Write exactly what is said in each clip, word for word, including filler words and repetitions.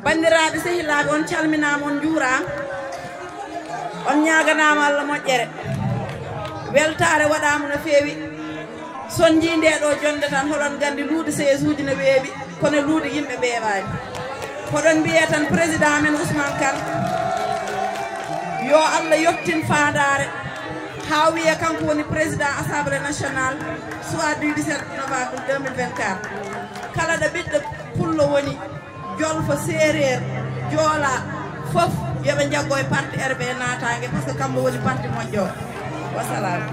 Banndiraaɓe, sehilaaɓe, on calminaama, on njuuraama, on ñaaganaama Allah moƴƴere. Weltaare waɗaama no feewi. So on njii ndee ɗoo jonnde tan, hoɗon nganndi luuɗe seesuuji no weeɓi, kono luuɗe yimɓe ɓeewaani. Hoɗon mbiyee tan président men Ousmane Kane, yo Allah yottin faandaare, haa wiya kanko woni président Assemblée nationale, soit du dix-sept novembre deux mille vingt-quatre. Kala ɗo ɓiɗɗo pullo woni, jolfo, séeréer, joolaa, fof yo ɓe njaggo e parti R V Naataange, par ce que kamɓe woni parti moƴƴo. Wasalaam.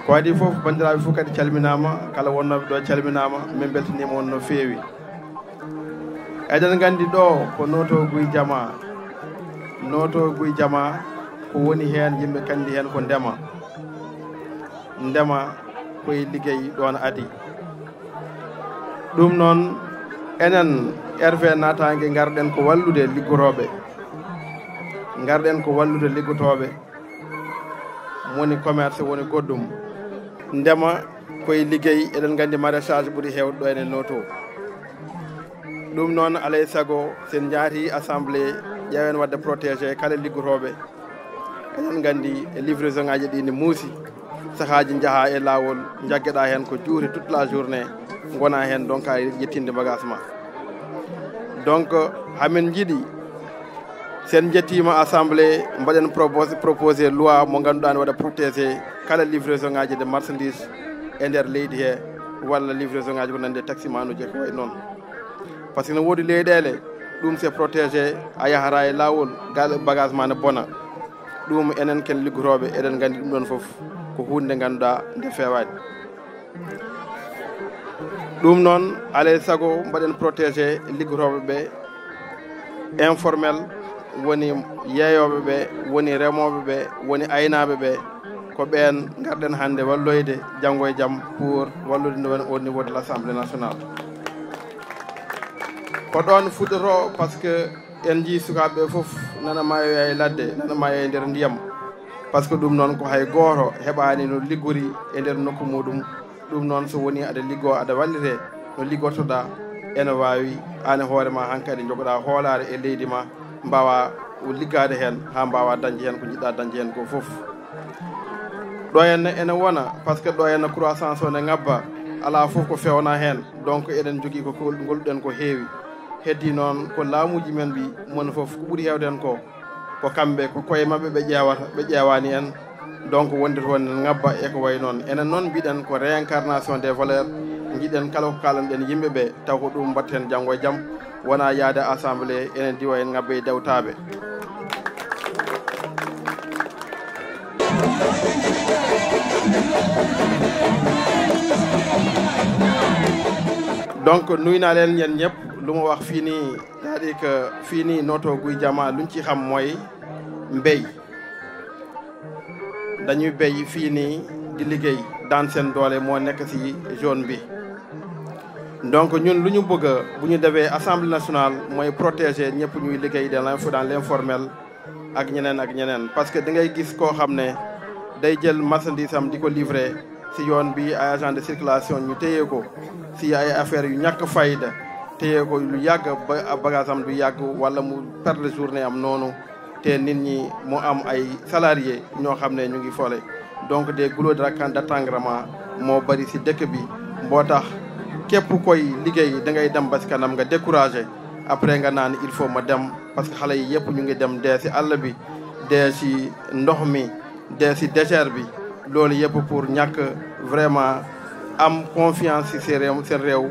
Ko adii fof, banndiraaɓe fof kadi calminaama, kala wonnooɓe ɗo calminaama, min mbeltaniima on no feewi. Eɗen nganndi ɗo ko Noto Guy Jama. Noto Guy Jama ko woni heen, yimɓe nganndi heen ko ndema. Ndema koye liggey ɗoon adii. Ɗum noon, enen R V Naataange ngarɗen ko wallude liggotooɓe. Ngarɗen ko wallude liggotooɓe. Woni commerce, woni goɗɗum. Ndema koye liggey, eɗen nganndi maraîchage ɓuri heewde ɗo enen Noto. Ɗum noon, alay sago, sen njaati assemblée, ƴeewen waɗde protégé kala liggotooɓe. Eɗen nganndi e livraison ngaji ɗi ne muusi, sahaaji njaha e laawol, njaggeɗa heen ko juuti toute la journée, ngona heen donc a yettinde bagage ma. Donc, hamin njiɗi, sen njettiima assemblée, mbaɗen propos-, proposé loi mo ngannduɗaa ne waɗa protégé kala livraison ngaji de marchandise e nder leydi he, walla livraison ngaji ko nandi e taximanuji e ko wayi noon. Par ce que ne woodi leyɗeele, ɗum c'est protégé, a yahata e laawol, gal bagage ma ne bona. Ɗum enen ken liggotooɓe, eɗen nganndi ɗum ɗon fof ko huunde nde ngannduɗaa nde feewaani. Ɗum noon, alay sago mbaɗen protégé liggotooɓe ɓe, informel, woni yeeyooɓe ɓe, woni remooɓe ɓe, woni aynaaɓe ɓe, ko ɓeen ngarɗen hannde walloyde janngo e jam pour wallude no au niveau de l'Assemblée nationale. Ko ɗoon fuɗɗotoo, par ce que en njii sukaaɓe ɓe fof nana maayoya e ladde, nana maayoya e nder ndiyam. Par ce que ɗum noon ko hay gooto heɓaani no liggori e nder nokku muɗum. Ɗum noon, so woni aɗa liggoo, aɗa wallitee no liggortoɗaa, ene waawi aan e hoore ma hankadi njogoɗaa hoolaare e leydi ma, mbaawa liggaade heen haa mbaawa dañde heen ko njiɗɗaa dañde heen ko fof. Ɗo henne ene wona, par ce que ɗo henne croissance o ne ŋabba, alaa fof ko feewnaa heen. Donc eɗen njogii ko kol-, ngolluɗen ko heewi. Heddii noon ko laamuuji men mbi mon fof ko ɓuri heewde heen ko, ko kamɓe, ko koye maɓɓe ɓe ƴeewata, ɓe ƴeewaani en. Donc wonde toon en ŋabba e ko wayi noon. Enen noon mbiɗen ko réincarnation des valeurs. Njiɗen kala ko kaalanɗen yimɓe ɓe, taw ko ɗum mbaɗten janngo e jam. Wona yaade assemblée, enen diwa en ŋabba e dewtaaɓe. Donc, nuyu naa leen yéen ñëpp. Lu ma wax fii nii, c'est-à-dire que fii nii Notto Gouye Diama, luñ ci xam mooy mbéy. Dañuy béy fii nii, di liggéey, daan seen doole, moo nekk ci zone bi. Donc ñun lu ñu bëgg, bu ñu defee assemblée nationale, mooy protéger ñëpp ñuy liggéey dans l'info-, dans l'informel, ak ñeneen ak ñeneen. Parce que da ngay gis koo xam ne day jël marchandise am di ko livrer ci yoon bi, ay agent de circulation ñu téye ko ci ay affaires yu ñàkk fayda, téye ko lu yàgg, ba bagage am du yàgg, wala mu perdre journée am noonu. Te nit ñi mu am ay salarié ñoo xam ne ñu ngi foole. Donc des goulots de racan-, d'attengrement moo bari ci dëkk bi. Boo tax Képp koy liggéey da ngay dem ba si kanam nga découragé, après nga naan il faut ma dem, parce que xale yi yëpp ñu ngi dem, dee si àll bi, dee si ndox mi, dee si désert bi. Loolu yëpp pour ñàkk vraiment am confiance si seen réew, seen réew,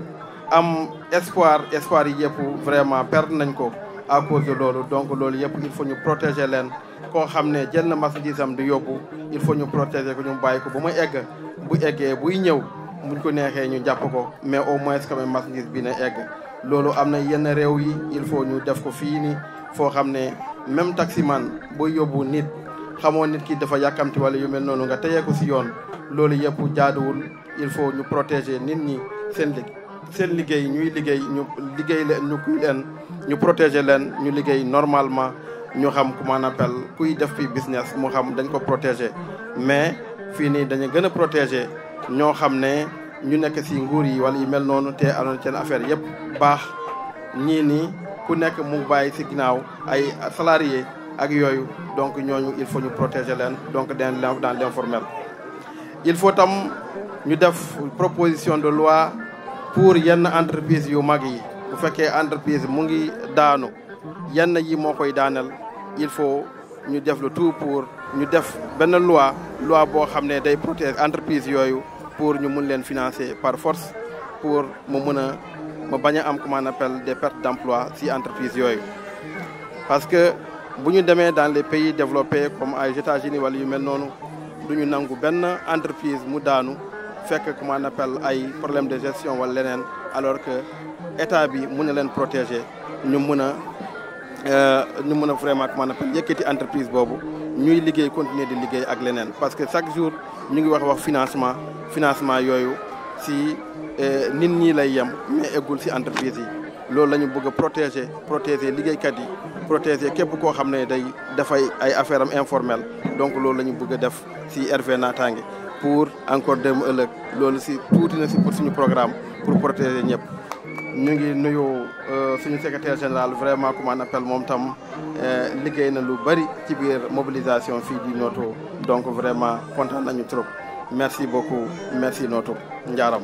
am espoir, espoir yi yëpp vraiment perdre nañ ko à cause de loolu. Donc loolu yëpp il faut ñu protéger leen. Koo xam ne jël na marchandise am di yóbbu, il faut ñu protéger ko, ñu bàyyi ko ba mu egg. Bu eggee, buy ñëw, buñ ko neexee ñu jàpp ko, mais au moins quand même marchandise bi na egg. Loolu am na yenn réew yi, il faut ñu def ko fii nii, foo xam ne même taximan booy yóbbu nit, xamoo nit ki dafa yàkkamti wala yu mel noonu, nga teyee ko si yoon. Loolu yëpp jaaduwul. Il faut ñu protéger nit ñi, seen lig seen liggéey, ñuy liggéey, ñu liggéey leen, ñu kuy leen, ñu protéger leen, ñu liggéey normalement, ñu xam, comment on appelle, kuy def fi business, mu xam dañ ko protéger. Mais fii nii dañu gën a protéger ñoo xam ne ñu nekk si nguur yi wala yu mel noonu, te anoon seen affaire yëpp baax. Ñii nii, ku nekk mu bàyyi si ginnaaw ay salarié ak yooyu. Donc ñooñu, il faut ñu protéger leen, donc dans l'in- dans l'informel. Il faut tam ñu def proposition de loi pour yenn entreprise yu mag yi. Bu fekkee entreprise mu ngi daanu, yenn yi moo koy daaneel, il faut ñu def le tout pour ñu def benn loi, loi boo xam ne day protéger entreprise yooyu, pour ñu mun leen financer par force, pour mu mun a, mu bañ a am, comment on appelle, des pertes d'emploi si entreprise yooyu. Parce que bu ñu demee dans les pays développés comme ay États-Unis wala yu mel noonu, du ñu nangu benn entreprise mu daanu fekk, comment on appelle, ay problème de gestion wala leneen, alors que état bi mun na leen protéger, ñu mun a euh, ñu mën a vraiment, comment on appelle, yëkkati entreprise boobu, ñuy liggéey, continuer di liggéey ak leneen. Parce que chaque jour ñu ngi wax, wax financement, financement yooyu si euh, nit ñi lay yem, mais eggul si entreprise yi. Loolu la ñu bëgg a protéger, protéger liggéeykat yi, protéger képp koo xam ne day dafay ay affaire am informel. Donc loolu la ñu bëgg a def si R V Naataange pour encore dem ëllëg. Loolu si tuuti na si pour suñu programme pour protéger ñëpp. Ñu ngi nuyu euh, suñu secrétaire général, vraiment, comment on appelle, moom tam euh, liggéey na lu bari ci biir mobilisation fii di Noto. Donc vraiment kontaan nañu trop. Merci beaucoup. Merci Noto. Njaaram.